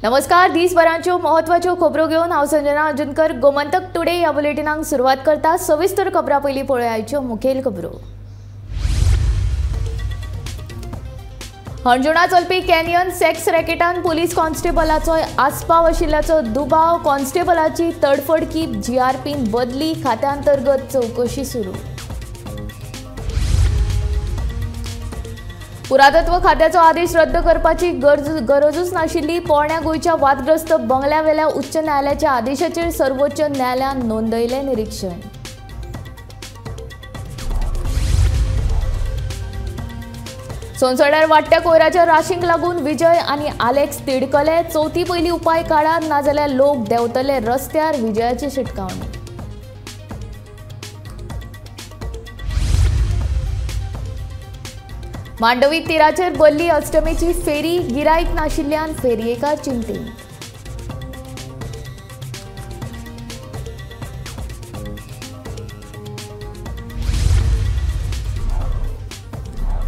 नमस्कार, दिसभराच्यो महत्वाच्यो खबरो घेवन हांव संजना अंजनकर गोमंतक टुडे ह्या बुलेटिनाक सुरवात करता। सविस्तर खबरां पयलीं पळोवयाच्यो मुखेल खबरो। हणजुणा चलपी कॅनियन सेक्स रॅकेटान पुलीस कॉन्स्टेबलाचो आस्पाव आशिल्ल्याचो दुबाव, कॉन्स्टेबलाची तडफडकी जीआरपीन बदली, खात्यांतर्गत चवकशी सुरू। पुरातत्व खात्याचो आदेश रद्द करपाची गरजूच नाशिल्ली, पोरण्या गोंयच्या वादग्रस्त बंगल्यावेल्या उच्च न्यायालयाच्या आदेशाचेर सर्वोच्च न्यायालयान नोंदयलें निरीक्षण। सोनसड्यार वाडट्या कोयराच्या राशींक लागून विजय आनी आलेक्स तिडकले, चवथी पयलीं उपाय काडात नाजाल्यार लोक देंवतले रस्त्यार, विजयाची शिटकावणी। मांडवी तिराचेर भरली अष्टमीची फेरी, गिरायक नाशिल्ल्यान फेरयेकार चिंतेत।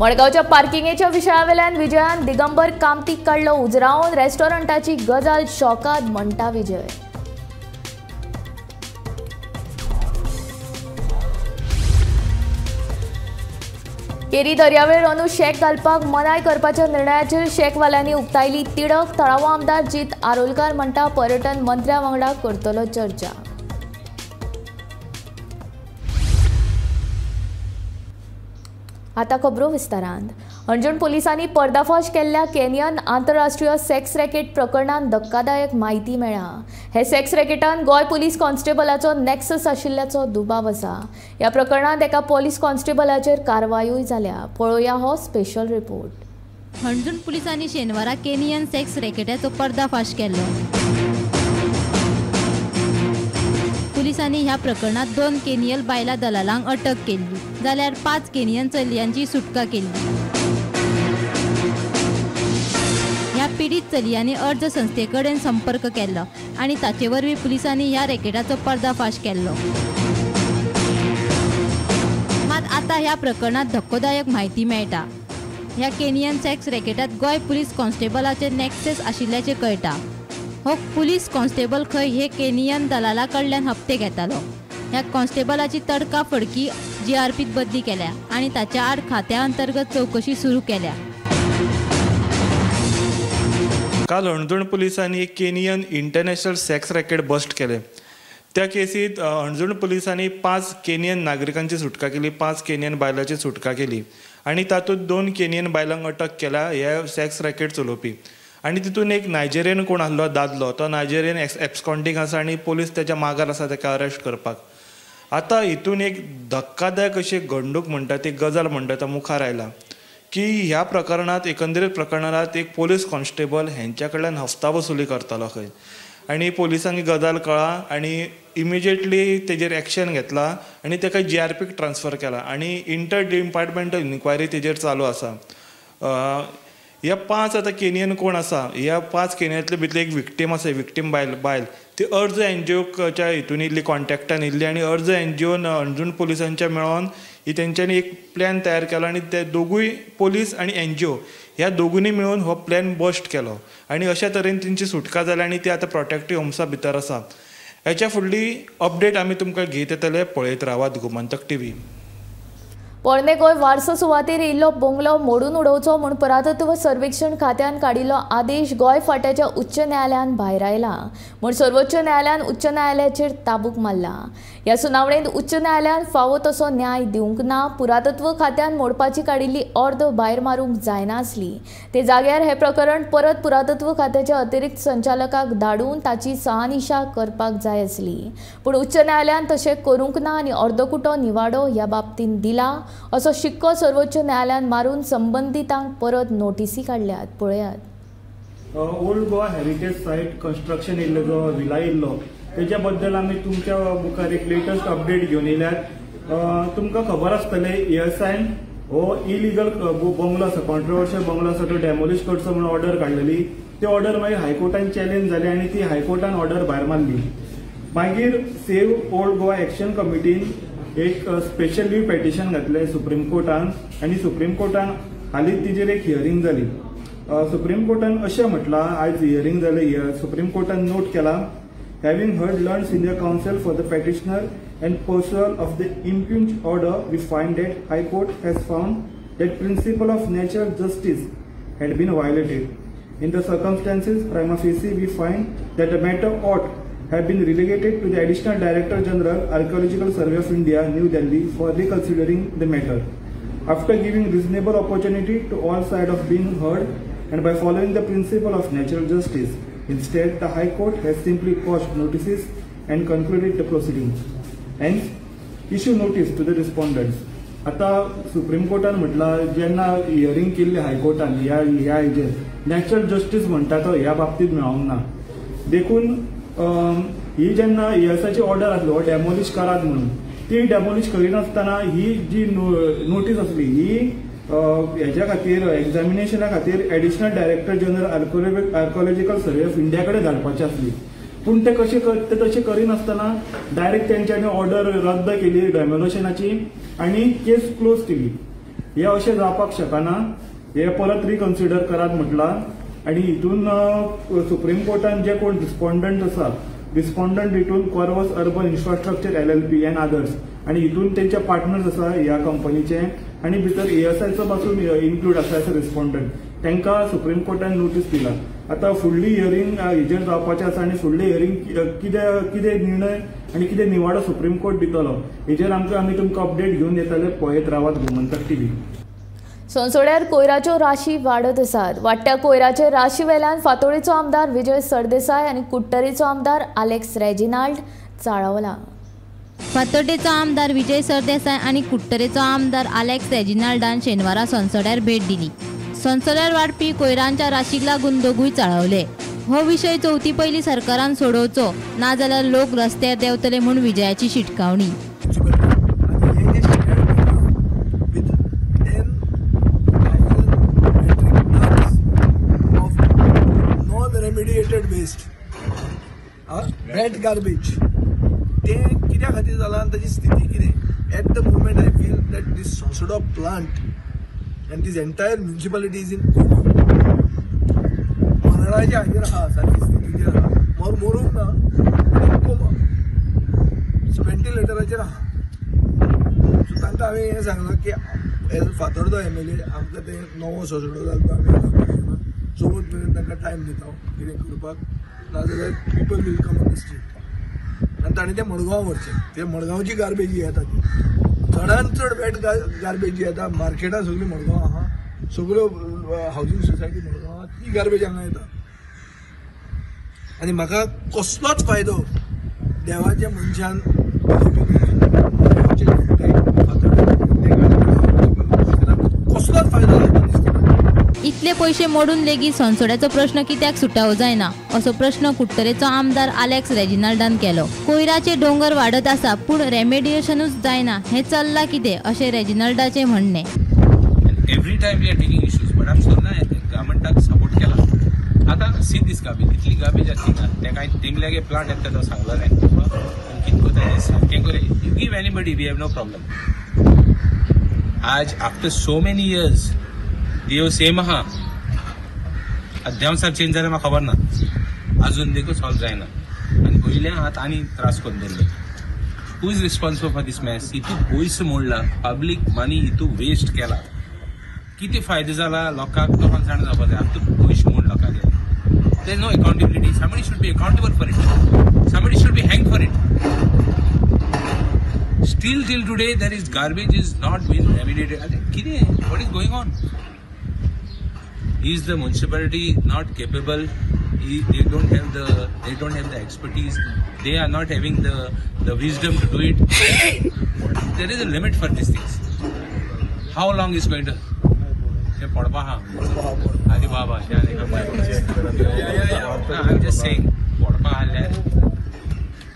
मडगांवच्या पार्किंगेच्या विशयावेल्यान विजयान दिगंबर कामतीक काडलो उजरावन, रेस्टॉरंटाची गजाल शॉकाद म्हणटा विजय। केरी दर्यावेळ अंदू शॅक घालपाक मनाय करपाच्या निर्णयाचेर शॅकवाल्यांनी उक्तायली तिडक, थळावो आमदार जीत आरोलकार म्हणटा पर्यटन मंत्र्या वांगडा करतलो चर्चा। आता खबरो विस्तारान। हणजूण पोलिसांनी पर्दाफाश केल्ल्या केनियन आंतरराष्ट्रीय सेक्स रॅकेट प्रकरणान धक्कादायक म्हायती मेळ्ळा। हे सेक्स रॅकेटान गोंय पुलीस कॉन्स्टेबलाचो नॅक्सस आशिल्ल्याचो दुबाव आसा। ह्या प्रकरणांत एका पोलीस कॉन्स्टेबलाचेर कारवायूय जाल्या। पळोवया हो स्पेशल रिपोर्ट। हणजूण पुलिसांनी शेनवारा केनियन सेक्स रॅकेटाचो पर्दाफाश केल्लो। पुलिसांनी ह्या प्रकरणात 2 केनियल बायला दलालांक अटक केल्ली, जाल्यार 5 केनियन चलयांची सुटका केल्ली। ह्या पीडित चलयांनी अर्ज संस्थे कडेन संपर्क केल्लो आनी ताचे वरवीं पुलिसांनी ह्या रॅकेटाचो पर्दाफाश केल्लो। मात आतां ह्या प्रकरणात धक्कोदायक म्हायती मेळटा। ह्या केनियन सेक्स रॅकेटात गोंय पुलीस कॉन्स्टेबलाचे नॅक्सेस आशिल्ल्याचें कळटा। हो पुलीस कॉन्स्टेबल खंय हे केनियन दलाला कडल्यान हप्ते घेतालो। ह्या कॉन्स्टेबलाची तडका फडकी जीआरपीत बदली केल्या आनी ताच्या आड खात्या अंतर्गत चवकशी सुरू केल्या। काल हणजूण पुलिसांनी एक Kenyan international sex racket bust केले। त्या केसीत हणजूण पुलिसांनी 5 केनियन नागरिकांची सुटका केली, 5 केनियन बायलांची सुटका केली आनी तातूंत 2 केनियन बायलांक अटक केला हे सेक्स रॅकेट चलोवपी। आनी तितून एक नायजेरियन कोण आसलो दादलो, तो नायजेरियन एब्सकॉन्डींग आसा आनी पोलीस तेच्या मागार आसा तेका अरेस्ट करपाक। आतां हितून एक धक्कादायक अशी घडणूक म्हणटा ती गजाल म्हणटा तो मुखार आयला की ह्या प्रकरणांत, एकंदरीत प्रकरणांत एक पोलीस कॉन्स्टेबल हेंच्या कडल्यान हफ्ता वसुली करतालो खंय आनी पोलिसांक गजाल कळ्ळा आनी इमिजिएटली तेजेर एक्शन घेतला आनी तेका जीआरपीक ट्रान्सफर केला आनी इंटर डिपार्टमेंटल इन्क्वायरी तेजेर चालू आसा। ह्या 5 आतां केनियन कोण आसा, ह्या 5 केनियांतले भितरली एक विक्टीम आसा, विक्टीम बायल ती अर्ज एनजीओच्या हितून इल्ली कॉन्टॅक्टान इल्ली आनी अर्ज एनजीओन हणजूण पुलिसांच्या मेळोन ही तेंच्यांनी एक प्लॅन तयार केलो आनी ते दोगूय पोलीस आनी एनजीओ ह्या दोगूनी मेळून हो प्लॅन बस्ट केलो आनी अशा तरेन तेंची सुटका जाली आनी ती आतां प्रोटेक्टीव होम्सा भितर आसा। हेच्या फुडली अपडेट आमी तुमकां घेत येतले, पळयत रावात गोमंतक टीव्ही। पोरणे गोंय वारसो सुवातेर येयल्लो बंगलो मोडून उडोवचो म्हूण पुरातत्व सर्वेक्षण खात्यान काडिल्लो आदेश गोंय फांट्याच्या उच्च न्यायालयान भायरायला म्हूण सर्वोच्च न्यायालयान उच्च न्यायालयाचेर ताबूक मारला। ह्या सुनावणेंत उच्च न्यायालयान फावो तसो न्याय दिवंक ना, पुरातत्व खात्यान मोडपाची काडिल्ली ऑर्द भायर मारूंक जायना आसली। ते जाग्यार हें प्रकरण परत पुरातत्व खात्याच्या अतिरिक्त संचालकाक धाडून ताची सहानिशा करपाक जाय आसली, पूण उच्च न्यायालयान तशें करूंक ना आनी अर्दकुटो निवाडो ह्या बाबतींत दिला असो शिक्को सर्वोच्च न्यायालयान मारून संबंदितांक परत नोटीसी काडल्यात। पळयात। Old Goa heritage site construction येयल्लो जो विला येयल्लो तेच्या बद्दल आमी तुमच्या मुखार एक लेटस्ट अपडेट घेवन येयल्यात। तुमकां खबर आसतलें एएसआयन हो इलिगल बंगलो आसा, कॉन्ट्रोवर्शियल बंगलो आसा, तो डेमोलिश करचो म्हणून ऑर्डर काडलेली। ती ऑर्डर मागीर हायकोर्टान चॅलेंज जाली आनी ती हायकोर्टान ऑर्डर भायर मारली। मागीर सेव्ह ओल्ड गोवा एक्शन कमिटीन एक स्पेशल लीव पेटिशन घातलें सुप्रीम कोर्टान आनी सुप्रीम कोर्टान हालींच तिजेर एक हियरींग जाली। सुप्रीम कोर्टान अशें म्हटलां, आयज हियरींग जालें, सुप्रीम कोर्टान नोट केला, having heard learned senior counsel for the petitioner and pursuer of the impugned order, we find that High Court has found that principle of natural justice had been violated. In the circumstances prima facie, we find that the matter ought have been relegated to the Additional Director General, Archaeological Survey of India, New Delhi, for reconsidering the matter. After giving reasonable opportunity to all sides of being heard and by following the principle of natural justice, instead the High Court has simply quashed notices and concluded the proceedings. Hence, issue notice to the respondents. आता supreme कोर्टान म्हटलां, जेन्ना hearing केल्ली हायकोर्टान ह्या ह्या हेजेर natural justice म्हणटा तो ह्या बाबतींत मेळोंक ना. देखून ही जेन्ना एएसआयची ऑर्डर आसली हो डेमोलिश करात म्हणून, ती डेमोलिश करिनासतना ही जी नोटीस आसली ही हेज्या खातीर एग्जामिनेशना खातीर Additional Director General Archaeological Survey of India कडेन धाडपाची आसली. पूण ते कशें ते तशें करिनासतना डायरेक्ट तेंच्यांनी ऑर्डर रद्द केली डेमोलिशनाची आनी केस क्लोज केली. हे अशें जावपाक शकना, हे परत रिकन्सिडर करात म्हटलां. आनी हितून सुप्रीम कोर्टान जे कोण रिस्पॉन्डंट आसा, रिस्पॉन्डंट हितून Corvus Urban Infrastructure LLP and others, आनी हितून तेंचे पार्टनर्स आसा ह्या कंपनीचे आनी भितर एएसआयचो पासून इन्क्लूड आसा एज अ रिस्पॉन्डंट, तांकां सुप्रीम कोर्टान नोटीस दिला. आतां फुडली हियरींग हेजेर जावपाचें आसा आनी फुडली हियरींग कितें कितें निर्णय आनी कितें निवाडो सुप्रीम कोर्ट दितलो हेजेर आमकां आमी तुमकां अपडेट घेवन येतले. पळयत रावात गोमंतक टीव्ही. सोनसोड्यार कोयराच्यो राशी वाडत आसात. वाडट्या कोयराचे राशी वेल्यान फातोडेचो आमदार विजय सरदेसाय आनी कुडटरीचो आमदार आलेक्स रेजिनाल्ड चाळवला. फातोड्डेचो आमदार विजय सरदेसाय आनी कुडटरेचो आमदार आलेक्स रेजिनाल्डान शेनवारा सोनसोड्यार भेट दिली. सोनसोड्यार वाडपी कोयरांच्या राशीक लागून दोगूय चाळवले. हो विशय चवथी पयलीं सरकारान सोडोवचो, नाजाल्यार लोक रस्त्यार देंवतले म्हूण विजयाची शिटकावणी. Remediated waste, wet garbage, तें कित्या खातीर जालां आनी ताची स्थिती कितें? At the moment I feel that this Sonsodo plant and this entire municipality is in coma. मरणाच्या हाजेर आहा, सारकी स्थितीचेर आहा, मरूंक ना, कोमा, व्हेंटिलेटराचेर आहा. सो तांकां हांवें हें सांगलां की एज फातोर्डो MLA आमकां तें नवो सोंसडो जालो तो आमी चवथ मेरेन तांकां टायम दिता कितें करपाक, नाजाल्यार people will come on the street. आनी ताणें तें मडगांव व्हरचें, तें मडगांवची गार्बेज जी येता ती चडान चड वेट गार्बेज जी येता मार्केटां सगळीं मडगांव आहा, सगळ्यो हावजींग सोसायटी मडगांव आहा, ती गार्बेज हांगा येता. आनी म्हाका कसलोच फायदो देवाच्या मनशान कसलोच फायदो जाता. इतले पयशे मोडून लेगीत सोनसोड्याचो प्रश्न कित्याक सुटावो जायना असो प्रश्न कुडटरेचो आमदार आलेक्स रेजिनाल्डान केलो. कोयराचे डोंगर वाडत आसा पूण रेमेडिएशनूच जायना, हें चल्लां कितें अशें रेजिनाल्डाचें म्हणणें. Every time we are taking issues, but आमी सुद्दां गव्हर्मेंटाक सपोर्ट केला. आतां सी दीस गार्बेज, इतली गार्बेज आसली ना, ते कांय तेमल्यागे प्लांट येता तो सांगलेलें आनी कितें करता सारकें करूं. You give anybody, we have no problem. आज आफ्टर सो मेनी इयर्स देव सेम आहा, अध्याम साहेब चेंज जाल्यार म्हाका खबर ना, अजून देखून सॉल्व जायना. आनी पयल्या आतां आनी त्रास करून दवरले. Who is responsible for this mess? हितू पयसो मोडला, पब्लीक मनी हितू वेस्ट केला, कितें फायदो जाला लोकांक लोकांक जाणा जावपाक जाय. आतां पयशे मोड लोकांक, there is no accountability. Somebody should be accountable for it, somebody should be hang for it. Still till today there is garbage is not been remediated. कितें, what is going on? Is the municipality not capable? They don't have the expertise. They are not having the wisdom to do it. There is a limit for these things. How long is going to? I'm just saying, पडपा आहल्यार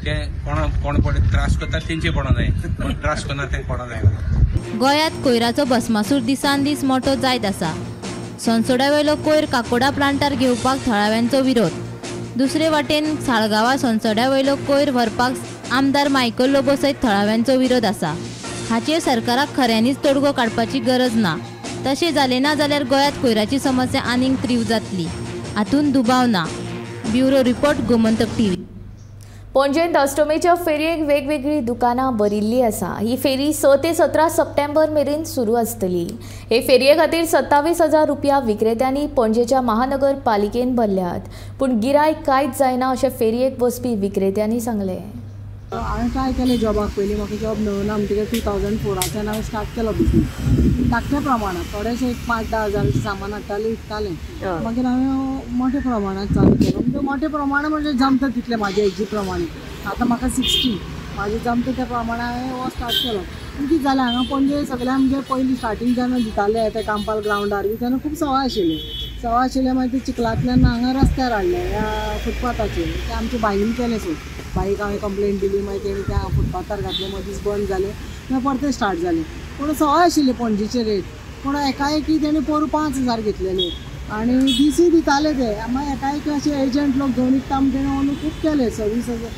ते कोण कोण त्रास करता तेंचे पडों जाय, कोण त्रास करना तें पडों जाय. गोंयांत कोयराचो भस्मासूर दिसान दीस मोटो जायत आसा. सोनसोड्यावेलो कोयर काकोडा प्लांटार घेवपाक थळाव्यांचो विरोध. दुसरे वाटेन साळगांवा सोनसोड्यावेलो कोयर व्हरपाक आमदार मायकल लोबो सयत थळाव्यांचो विरोध आसा. हाचेर सरकाराक खऱ्यांनीच तोडगो काडपाची गरज ना. तशें जालें ना जाल्यार गोंयांत कोयराची समस्या आनीक तीव्र जातली, हातूंत दुबाव ना. Bureau report, Gomantak TV. पणजेंत अष्टमीच्या फेरयेक वेगवेगळीं दुकानां भरिल्लीं आसा. ही फेरी 6 ते 17 सप्टेंबर मेरेन सुरू आसतली. हे फेरये खातीर 27,000 रुपया विक्रेत्यांनी पणजेच्या महानगरपालिकेन भरल्यात, पूण गिरायक कांयच जायना अशें फेरयेक बसपी विक्रेत्यांनी सांगलें. हांवें ट्राय केलें जॉबाक, पयलीं म्हाका जॉब मेळना म्हणटकीर 2004 हांवें स्टार्ट केलो बिजनेस. धाकट्या प्रमाणांत थोडेशें एक 5-10 हजाराचें सामान हाडटालें, विकतालें. मागीर हांवें मोठ्या प्रमाणांत चालू केलो. म्हणजे मोठ्या प्रमाणांत म्हणजे जमता तितलें म्हाज्या एजी प्रमाणे. आतां म्हाका 60, म्हाजें जमता त्या प्रमाणे हांवें हो स्टार्ट केलो. पूण कितें जालें, हांगा पणजे सगळ्या म्हणजे पयलीं स्टार्टींग जेन्ना दिताले ते कांपाल ग्रावंडार बी तेन्ना खूब सवाय आशिल्लें. सवाय आशिल्लें मागीर ते चिखलांतल्यान हांगा रस्त्यार हाडलें ह्या फुटपाथाचेर. तें आमच्या बाईन केलें सोड, बाईक हांवें कंप्लेन दिली, मागीर तेणी त्या फुटपाथार घातलें, मदींच बंद जालें, मागीर परतें स्टार्ट जालें. पूण सवाय आशिल्ली पणजेचे रेट, पूण एकाएकी तेणी पोरूं 5,000 घेतलेले आनी दिसूय दिताले ते. मागीर एकाएकी अशे एजंट लोक घेवन विकता म्हण तेणी अंदू खूब केले, 26,000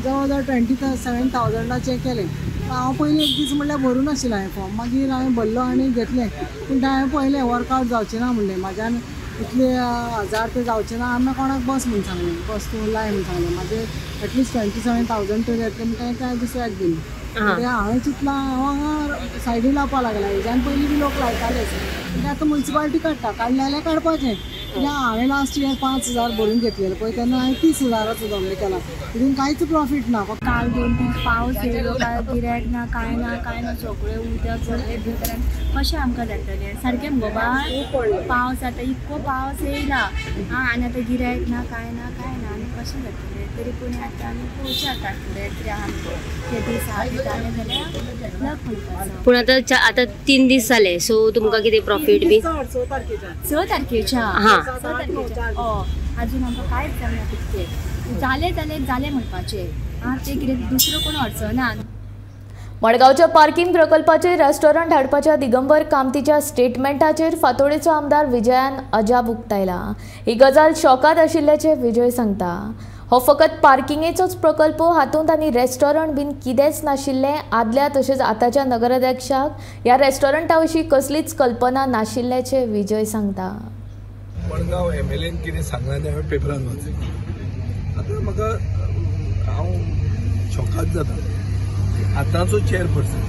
जवळ जवळ 27,000 केले. हांव पयलीं एक दीस म्हणल्यार भरूं नाशिल्लें हांवें फॉर्म, मागीर हांवें भरलो आनी घेतलें. पूण तें हांवें पळयलें वर्कआवट जावचें ना म्हणलें, म्हाज्यान इतले हजार ते जावचे ना. आमी कोणाक बस म्हूण सांगलें, बस तूं लाय म्हूण सांगलें. म्हाजे एटलिस्ट 27,000 तरी येतले म्हण ताणें काय दुसऱ्याक दिलें. ते हांवें चिंतलां हांव हांगा सायडीन लावपाक लागला, हेज्यान पयलीं बी लोक लायतालेच. ते आतां मुन्सिपालिटी काडटा, काडलें जाल्यार काडपाचें. कित्याक हांवें लास्ट इयर 5,000 भरून घेतलेले पळय, तेन्ना हांवें 30,000 धंदो केला, तितून कांयच प्रॉफीट ना. काल 2 दीस पावस येयलो, काय गिरायक ना, कांय ना, कांय ना, सगळें उदक सगळें भितर. कशें आमकां जातलें सारकें मुगो बाय? पावस आतां इतको पावस येयला आनी आतां गिरायक ना, कांय ना, कांय ना, आनी कशें जातलें? तरी पूण आतां आमी पळोवचें आतां फुडें कितें आहा ते दीस आहा ते जाले जाल्यार लक म्हणपाचो. पूण आतां आतां 3 दीस जाले, सो तुमकां कितें प्रॉफीट बी? 6 तारखेच्या 6 तारखेच्या हय, अजून आमकां कांयच जावना तितकें. जालें जालें जालें म्हणपाचें आं, तें कितें दुसरो कोण अडचना. मडगांवच्या पार्किंग प्रकल्पाचेर रेस्टॉरंट हाडपाच्या दिगंबर कामतीच्या स्टेटमेंटाचेर फातोडेचो आमदार विजयान अजाप उक्तायला. ही गजाल शॉकात आशिल्ल्याचें विजय सांगता. हो फकत पार्किंगेचोच प्रकल्प, हातूंत आनी रेस्टॉरंट बीन कितेंच नाशिल्लें. आदल्या तशेंच आतांच्या नगराध्यक्षाक ह्या रेस्टॉरंटा विशीं कसलीच कल्पना नाशिल्ल्याचें विजय सांगता. मडगांव एमएलएन कितें सांगलां तें हांवें पेपरान वाचलें. आतां म्हाका हांव शॉकात जाता. आतांचो चेअरपर्सन,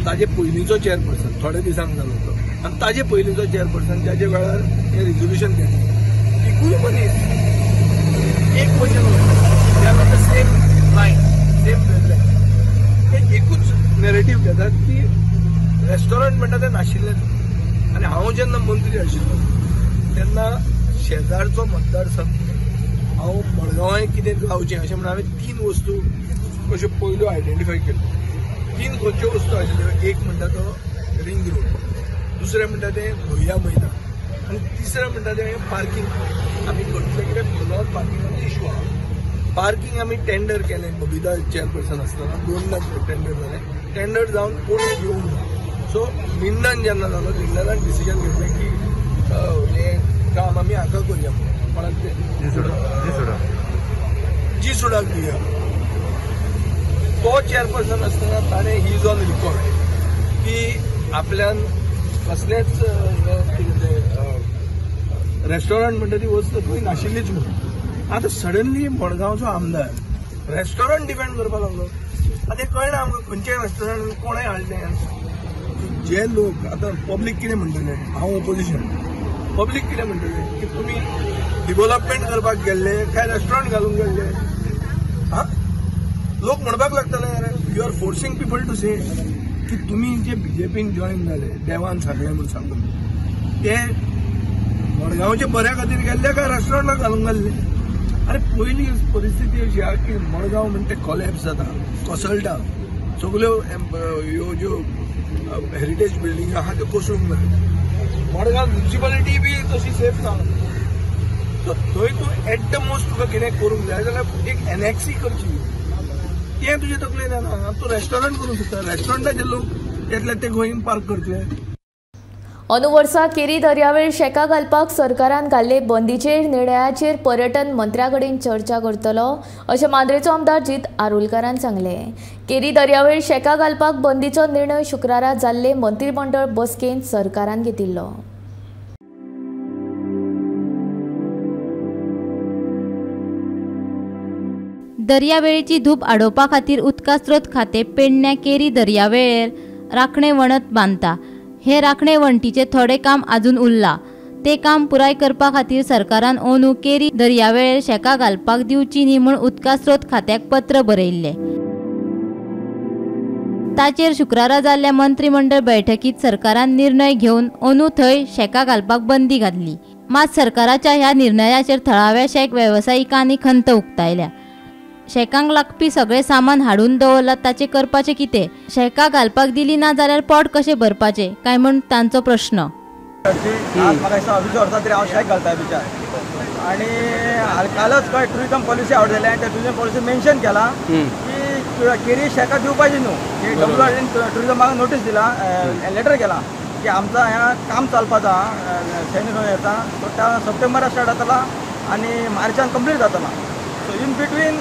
ताजे पयलींचो चेअरपर्सन थोड्या दिसांक जालो तो, आनी ताजे पयलींचो चेअरपर्सन ज्याच्या वेळार हें रिजोल्युशन घेतलें, तिगूय मनीस एक क्वेश्चन उलयता, सेम लायन सेम वेवलेंथ, ते एकूच नॅरेटीव घेतात की रेस्टॉरंट म्हणटा तें नाशिल्लें. आनी हांव जेन्ना मंत्री आशिल्लो तेन्ना शेजारचो मतदारसंघ हांव मडगांवां कितें जावचें अशें म्हणून हांवें 3 वस्तू अश्यो पयल्यो आयडेंटिफाय केल्यो. 3 खंयच्यो वस्तू आशिल्ल्यो, एक म्हणटा तो रिंग रोड, दुसरें म्हणटा तें भोया मैदान, आनी तिसरें म्हणटा तें पार्किंग. आमी करतले कित्याक मडगांवांत पार्किंगाचो इशू आहा. पार्किंग आमी टेंडर केलें, बबिता चेअरपर्सन आसतना 2दा टेंडर जालें, टेंडर जावन कोण येवंक ना. सो लिंडन जेन्ना जालो, लिंडनान डिसिजन घेतलें की हें काम आमी हाका करुया, कोणाक तें जी सुडाक दिवया. तो चेअरपर्सन आसतना ताणें he is on record की आपल्यान कसलेंच कितें तें रेस्टॉरंट म्हणटा ती वस्त खंय नाशिल्लीच म्हणून. आतां सडनली मडगांवचो आमदार रेस्टॉरंट डिफेंड करपाक लागलो. आतां कळना आमकां खंयचें रेस्टॉरंट कोणें हाडलें. जे लोक आतां पब्लीक कितें म्हणटलें, हांव ओपोजिशन, पब्लीक कितें म्हणटलें की तुमी डिवलपमेंट करपाक गेल्ले काय रेस्टॉरंट घालूंक गेल्ले? हा, लोक म्हणपाक लागतले you are forcing people to say की तुमी जे बीजेपीन जॉईन जाले देवान सांगलें म्हूण सांगून, ते मडगांवचे बऱ्या खातीर गेल्ले काय रेस्टॉरंटाक घालूंक गेल्ले? आरे पयली परिस्थिती अशी आहा की मडगांव म्हणटा तें कॉलॅप्स जाता, कोसळटा, सगल्यो ह्यो ज्यो हेरिटेज बिल्डींग आहा त्यो कोसळूंक लागल्या. मडगांव म्युनिसिपालिटी बी तशी सेफ ना. सो थंय तूं एट the most तुका कितें करूंक जाय जाल्यार एक एनएक्सी करची, तें तुजे तकलेन येना. तूं रेस्टॉरंट करूंक शकता, रेस्टॉरंटाचे लोक येतले ते गोंयन पार्क करतले. अंदू वर्सा केरी दर्यावेळ शेकां घालपाक सरकारान घाल्ले बंदीचेर निर्णयाचेर पर्यटन मंत्र्या कडेन चर्चा करतलो अशें मांद्रेचो आमदार जीत आरोलकारान सांगलें. केरी दर्यावेळ शेकां घालपाक बंदीचो निर्णय शुक्रारा जाल्ले मंत्रीमंडळ बसकेंत सरकारान घेतिल्लो. दर्यावेळेची धूप आडोवपा खातीर उदका स्रोत खातें पेडण्या केरी दर्यावेळेर राखणे वणत बांदता. हे राखणे वण्टीचें थोडें काम आजून उरलां. ते काम पुराय करपा खातीर सरकारान अंदू केरी दर्यावेळेर शेकां घालपाक दिवची न्ही म्हूण उदका स्रोत खात्याक पत्र बरयिल्लें. ताचेर शुक्रारा जाल्ल्या मंत्रीमंडळ बैठकीत सरकारान निर्णय घेवन अंदू थंय शेकां घालपाक बंदी घातली. मात सरकाराच्या ह्या निर्णयाचेर थळाव्या शेक वेवसायिकांनी खंत उक्तायल्या. शेकांक लागपी सगळें सामान हाडून दवरलां ताचें करपाचें कितें? शेकां घालपाक दिली ना जाल्यार पोट कशें भरपाचें काय म्हूण तांचो प्रश्न. म्हाका दिसता 2.5 वर्सां तरी हांव शेक घालता बिचार आनी कालच खंय टुरिजम पॉलिसी आवट जाली आनी त्या टुरिजम पॉलिसी मेन्शन केलां की केरी शेकां दिवपाची न्हू. की डब्ल्यू आर टुरिजमाक नोटीस दिला, लेटर केला की आमचा ह्या काम चलपाचा सैनिक येता सो त्या सप्टेंबराक स्टार्ट जातला आनी मार्चान कंप्लीट जातला. सो इन बिटवीन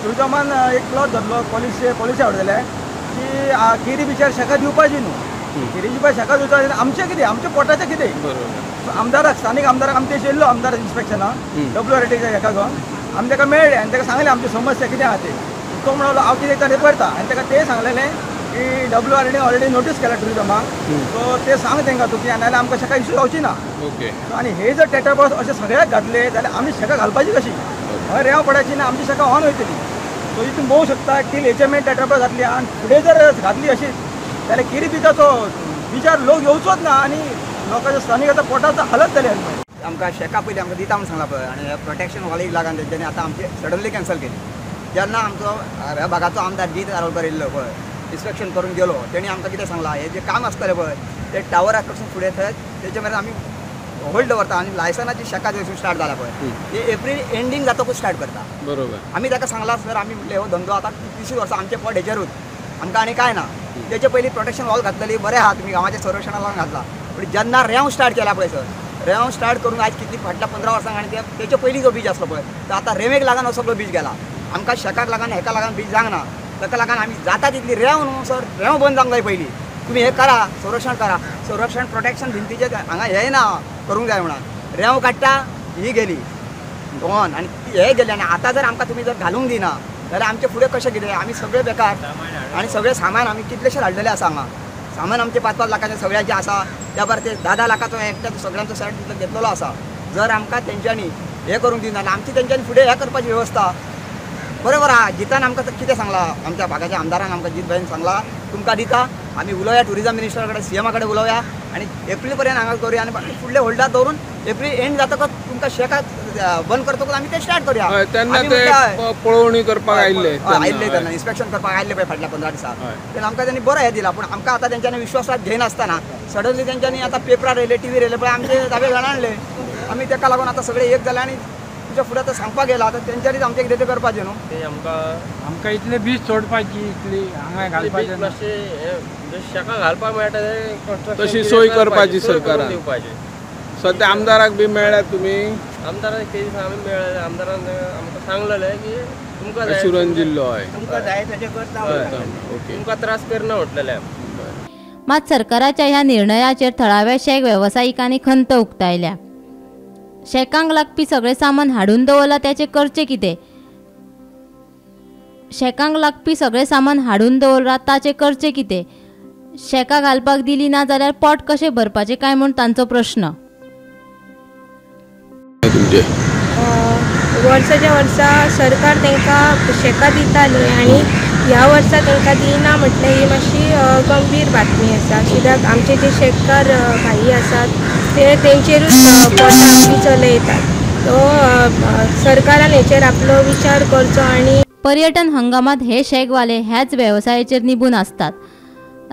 टुरिजमान एक क्लॉज धरलो, पॉलिसी आवट जाल्या की केरी बिचार शेकां दिवपाची न्हू. केरी बिचार शेकां दिवपाची आमचें कितें, आमच्या पोटाचें कितें. सो आमदाराक, स्थानीक आमदाराक आमी ते येयल्लो आमदार इन्स्पेक्शनाक डब्ल्यू आर टीच्या हेका घेवन आमी ताका मेळ्ळे आनी ताका सांगलें आमची समस्या कितें आहा ती. तो म्हणलो हांव कितें ताणें करता आनी ताका तें सांगलेलें की W R D already notice केला टुरिजमाक, सो ते सांग तांकां तूं की नाजाल्यार आमकां शेकां इश्यू जावची ना. आनी हे जर टेटाबॉस अशें सगळ्याक घातले जाल्यार आमी शेकां घालपाची कशी? हय रेंव पडायची ना, आमची शेकां ऑन वयतली. सो हितून पळोवंक शकता टील हेचे मेरेन टेटाबॉस घातली आनी फुडें जर घातली अशीच जाल्यार केरी बिचाचो बिचार लोक येवचोच ना आनी लोकांच्या स्थानिकाच्या पोटाचो हालत जाली. आमकां शेकां पयलीं आमकां दिता म्हूण सांगलां पळय आनी प्रोटेक्शन वॉलीक लागून तेंच्यांनी आतां आमची सडनली कॅन्सल केली. जेन्ना आमचो ह्या भागाचो आमदार जीत आरोलकर येयल्लो पळय इन्स्पेक्शन करून गेलो, तेणी आमकां कितें सांगलां, हें जें काम आसतलें पळय ते टावरा कडसून फुडें थंय तेजे मेरेन आमी होल्ड दवरता आनी लायसनाची शेकां जंयसून स्टार्ट जाला पळय ते एप्रील एंडींग जातकूच स्टार्ट करता. बरोबर. आमी ताका सांगलां सर आमी म्हणलें हो धंदो आतां 30 वर्सां आमचें पोट हेजेरूच, आमकां आनी कांय ना. तेचे पयलीं प्रोटेक्शन वॉल घातलेली बरें आहा, तुमी गांवाच्या संरक्षणा लागून घातला, पूण जेन्ना रेंव स्टार्ट केला पळय सर, रेंव स्टार्ट करून आयज कितली फाटल्या 15 वर्सांक आनी तेचे पयलीं जो बीच आसलो पळय तो आतां रेंवेक लागून हो सगळो बीच गेला. आमकां शेकाक लागून हेका लागून बीच जावंक ना, ताका लागून आमी जाता तितली रेंव न्हू सर, रेंव बंद जावंक जाय पयलीं. तुमी हें करा, संरक्षण करा, संरक्षण प्रोटेक्शन भिंतीचें हांगा हें ना करूंक जाय म्हणून रेंव काडटा ही गेली दोन आनी हे गेले. आनी आतां जर आमकां तुमी जर घालूंक दिना जाल्यार आमचें फुडें कशें कितें? आमी सगळे बेकार आनी सगळें सामान आमी कितलेशें हाडलेलें आसा हांगा. सामान आमचें 5-5 लाखाचें सगळ्यांचें आसा, त्या भायर ते 10-10 लाखाचो एकट्याचो सगळ्यांचो सेट घेतलेलो आसा. जर आमकां तेंच्यांनी हें करूंक दिना जाल्यार आमची तेंच्यांनी फुडें हें करपाची वेवस्था बरोबर आहा. जितान आमकां कितें सांगलां, आमच्या भागाच्या आमदारान आमकां जीत भाईन सांगलां तुमकां दिता, आमी उलोवया टुरिजम मिनिस्टरा कडेन, सीएमा कडेन उलोवया आनी एप्रील पर्यंत हांगा करुया आनी बाकी फुडले होल्डार दवरून एप्रील एंड जातकच तुमकां शेकां बंद करतकूच आमी ते स्टार्ट करुया. तेन्ना ते पळोवणी करपाक आयिल्ले, आयिल्ले तेन्ना इन्स्पेक्शन करपाक आयिल्ले पळय फाटल्या 15 दिसां, तेन्ना आमकां तेणी बरें हें दिलां. पूण आमकां आतां तेंच्यांनी विश्वासात घेयनासतना सडनली तेंच्यांनी आतां पेपरार येयले, टिवीर येयले पळय आमचे दावे घाण हाडले. आमी तेका लागून आतां सगळे एक जाले आनी तुमच्या फुडें आतां सांगपाक गेला आतां तेंच्यांनीच आमचें कितें तें करपाचें न्हू. ते आमकां इतले बीज सोडपाची इतली हांगा घालपाचें, शेकां घालपाक मेळटा ते तशी सोय करपाची सरकारान दिवपाची. सद्या आमदाराक बी मेळ्ळ्यात तुमी? आमदाराक ते दीस आमी मेळ्ळे, आमदारान आमकां सांगलेलें की तुमकां एश्युरन्स दिल्लो, हय तुमकां जाय तशें करता, तुमकां त्रास करना म्हटलेलें. मात सरकाराच्या ह्या निर्णयाचेर थळाव्या शेक वेवसायिकांनी खंत उक्तायल्या. शेकांक लागपी सगळें सामान हाडून दवरलां ताचें करचें कितें? शेकांक लागपी सगळें सामान हाडून दवरलां ताचें करचें कितें? शेकां घालपाक दिली ना जाल्यार पोट कशें भरपाचें काय म्हूण तांचो प्रश्न. वर्साच्या वर्सा सरकार तांकां शेकां दिताली आनी ह्या वर्सा तांकां दिना म्हटल्यार ही मातशी गंभीर बातमी आसा. कित्याक आमचे जे शेतकार भाई आसात ते तेंचेरूच पोटां आमची चलयतात. सो सरकारान हेचेर आपलो विचार करचो. आनी पर्यटन हंगामात हे शेकवाले ह्याच वेवसायाचेर निबून आसतात.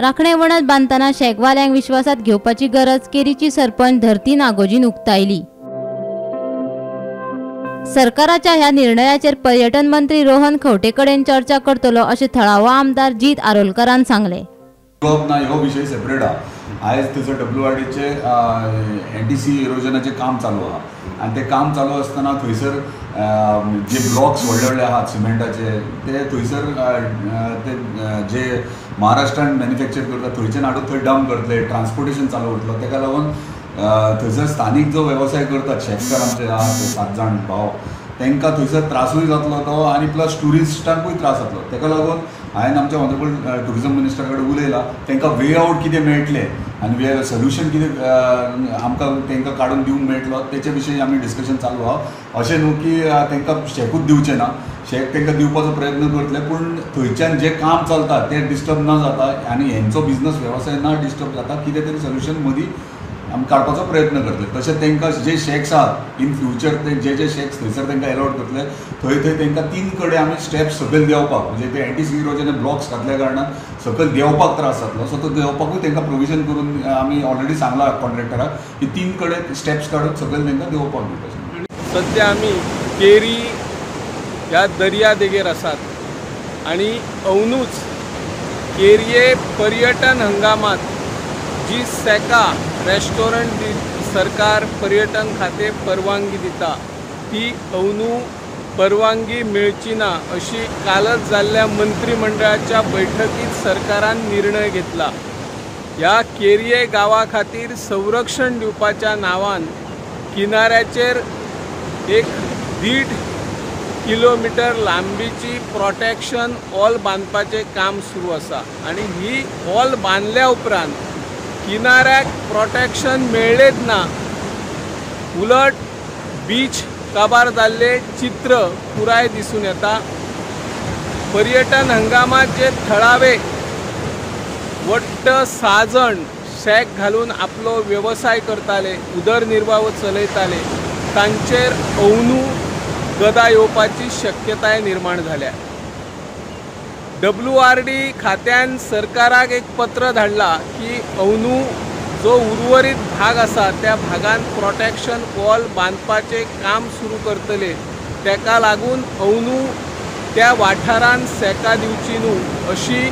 राखणे वणत बांदतना शेकवाल्यांक विश्वासात घेवपाची गरज केरीची सरपंच धरती नागोजीन उक्तायली. सरकाराच्या ह्या निर्णयाचेर पर्यटन मंत्री रोहन खंवटे कडेन चर्चा करतलो अशें थळावो आमदार जीत आरोलकरान सांगलें. दिवप ना हो विशय सेपरेट आहा. आयज थंयसर WRDचे एनटीसी इरोजनाचें काम चालू आहा आनी तें काम चालू आसतना थंयसर जे ब्लॉक्स व्हडले व्हडले आहात सिमेंटाचे ते थंयसर ते जे महाराष्ट्रान मॅन्युफॅक्चर करता थंयच्यान हाडून थंय डंप करतले, ट्रान्सपोर्टेशन चालू उरतलो. तेका लागून थंयसर स्थानीक जो वेवसाय करतात शेतकार आमचे आहात ते 7 जाण भाव तांकां थंयसर त्रासूय जातलो तो आनी प्लस ट्युरिस्टांकूय त्रास जातलो. तेका लागून हांवें आमच्या ऑनरेबल ट्युरिजम मिनिस्टरा कडेन उलयलां, तांकां वे आवट कितें मेळटलें आनी वे सोल्युशन कितें आमकां तांकां काडून दिवंक मेळटलो तेचे विशीं आमी डिस्कशन चालू आहा. अशें न्हू की तांकां शेकूच दिवचें ना, शेक तांकां दिवपाचो प्रयत्न करतले, पूण थंयच्यान जें काम चलता तें डिस्टर्ब ना जाता आनी हेंचो बिजनस वेवसाय ना डिस्टर्ब जाता, कितें तरी सोल्युशन मदीं आमी काडपाचो प्रयत्न करतले. तशें तांकां जे शॅक्स आहात इन फ्युचर ते जे जे शॅक्स थंयसर तांकां एलॉट करतले थंय थंय तांकां 3 कडेन आमी स्टेप्स सकयल देंवपाक, म्हणजे ते एनटीसी इरोजन ब्लॉक्स घातल्या कारणान सकयल देंवपाक त्रास जातलो, सो तो देंवपाकूय तांकां प्रोविजन करून आमी ऑलरेडी सांगलां कॉन्ट्रॅक्टराक की 3 कडेन स्टेप्स काडून सकयल तांकां देंवपाक दिवपाचें. सद्या आमी केरी ह्या दर्या देगेर आसात आनी अवनूच केरये पर्यटन हंगामांत जी सेका रेस्टॉरंट सरकार पर्यटन खातें परवानगी दिता ती अवनू परवानगी मेळची ना अशी कालच जाल्ल्या मंत्रिमंडळाच्या बैठकीत सरकारान निर्णय घेतला. ह्या केरये गांवा खातीर संरक्षण दिवपाच्या नांवान किनाऱ्याचेर 1.5 किलोमिटर लांबीची प्रोटेक्शन वॉल बांदपाचें काम सुरू आसा आनी ही वॉल बांदल्या उपरांत किनाऱ्याक प्रोटेक्शन मेळ्ळेंच ना, उलट बीच काबार जाल्लें चित्र पुराय दिसून येता. पर्यटन हंगामांत जे थळावे वट्ट 6 जाण शॅक घालून आपलो वेवसाय करताले, उदरनिर्वाह चलयताले, तांचेर अवनू गदा येवपाची शक्यताय निर्माण जाल्या. WRD खात्यान सरकाराक एक पत्र धाडला की अवनू जो उर्वरीत भाग आसा त्या भागान प्रोटेक्शन वॉल बांदपाचें काम सुरू करतले, तेका लागून अवनू त्या वाठारान सेका दिवची न्हू अशी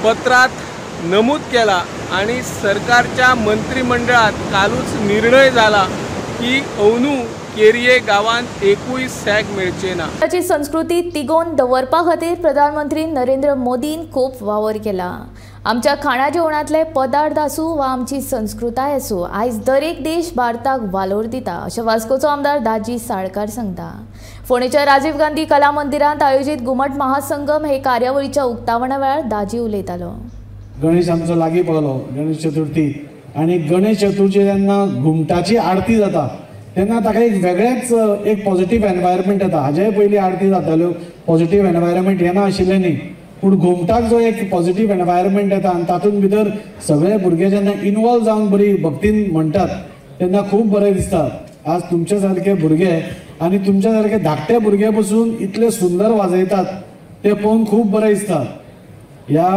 पत्रांत नमूद केला आनी सरकारच्या मंत्रिमंडळात कालूच निर्णय जाला की अवनू केरये गांवांत एकूय सॅक मेळचे ना. ताची संस्कृती तिगोवन दवरपा खातीर प्रधानमंत्री नरेंद्र मोदीन खूब वावर केला. आमच्या खाणा जेवणांतले पदार्थ आसूं वा आमची संस्कृताय आसूं, आयज दरेक देश भारताक वालोर दिता अशें वास्कोचो आमदार दाजी साळकार सांगता. फोंडेच्या राजीव गांधी कला मंदिरांत आयोजीत घुमट महासंगम हे कार्यावळीच्या उक्तावणा वेळार दाजी उलयतालो. गणेश आमचो लागीं पावलो, गणेश चतुर्थी, आनी गणेश चतुर्थी जेन्ना घुमटाची आरती जाता तेन्ना ताका एक वेगळेंच एक पॉझिटीव एनवायरमेंट येता. हाजे पयलीं आरती जाताल्यो, पॉझिटीव एनवायरमेंट येना आशिल्लें न्ही, पूण घुमटाक जो एक पॉझिटीव एनवायरमेंट येता आनी तातूंत भितर सगळे भुरगे जेन्ना इनवॉल्व जावन बरी भक्तीन म्हणटात तेन्ना खूब बरें दिसता. आज तुमच्या सारके भुरगे आनी तुमच्या सारके धाकटे भुरगे पसून इतले सुंदर वाजयतात ते पळोवन खूब बरें दिसता. ह्या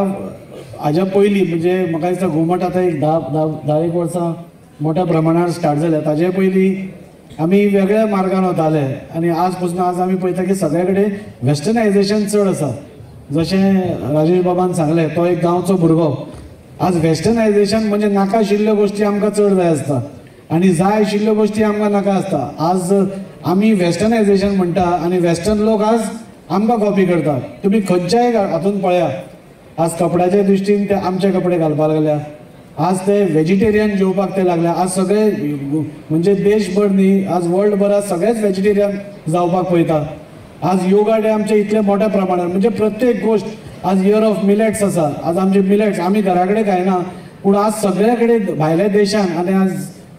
हाज्या पयलीं म्हणजे म्हाका दिसता घुमट आतां एक 10 एक वर्सां मोठ्या प्रमाणार स्टार्ट जाल्या, ताजे पयलीं आमी वेगळ्या मार्गान वताले आनी आज पसून आज आमी पळयता की सगळे कडेन वेस्टर्नायजेशन चड आसा. जशें राजेश बाबान सांगलें, तो एक गांवचो भुरगो, आज वेस्टर्नायजेशन म्हणजे नाका आशिल्ल्यो गोश्टी आमकां चड जाय आसता आनी जाय आशिल्ल्यो गोश्टी आमकां नाका आसता. आज आमी वेस्टर्नायजेशन म्हणटा आनी वेस्टर्न लोक आज आमकां कॉपी करतात. तुमी खंयच्याय हातून पळया, आज कपड्याच्या दृश्टीन ते आमचे कपडे घालपाक लागल्या, आज ते वेजिटेरियन जेवपाक ते लागल्या, आज सगळे म्हणजे देशभर न्ही आज वर्ल्डभरात सगळेच वेजिटेरियन जावपाक पळयता. आज योगा डे आमचे इतले मोठ्या प्रमाणात म्हणजे प्रत्येक गोष्ट, आज इयर ऑफ मिलेट्स आसा, आज आमचे मिलेट्स आमी घरा कडेन खायना पूण आज सगळे कडेन भायल्या देशान आनी आज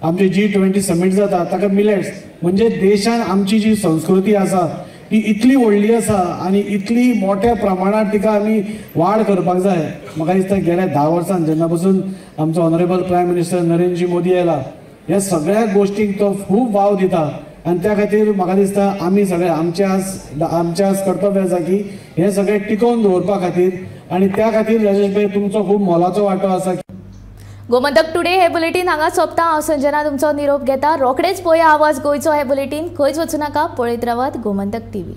आमचे G20 summit जाता ताका मिलेट्स म्हणजे देशान आमची जी संस्कृती आसा ती इतली व्हडली आसा आनी इतली मोठ्या प्रमाणात तिका आमी वाड करपाक जाय. म्हाका दिसता गेल्या 10 वर्सान जेन्ना पसून आमचो honourable prime minister Narendra Modi आयला ह्या सगळ्या गोश्टींक तो खूब वाव दिता आनी त्या खातीर म्हाका दिसता आमी सगळे आमचे आज कर्तव्य आसा की हें सगळें टिकोवन दवरपा खातीर आनी त्या खातीर राजेश भाई तुमचो खूब मोलाचो वांटो आसा. गोमंतक टुडे हे बुलेटीन हांगा सोंपता. हांव संजना तुमचो निरोप घेता. रोखडेच पळया आवाज गोंयचो हे बुलेटीन. खंयच वचूं नाका, पळयत रावात गोमंतक टीव्ही.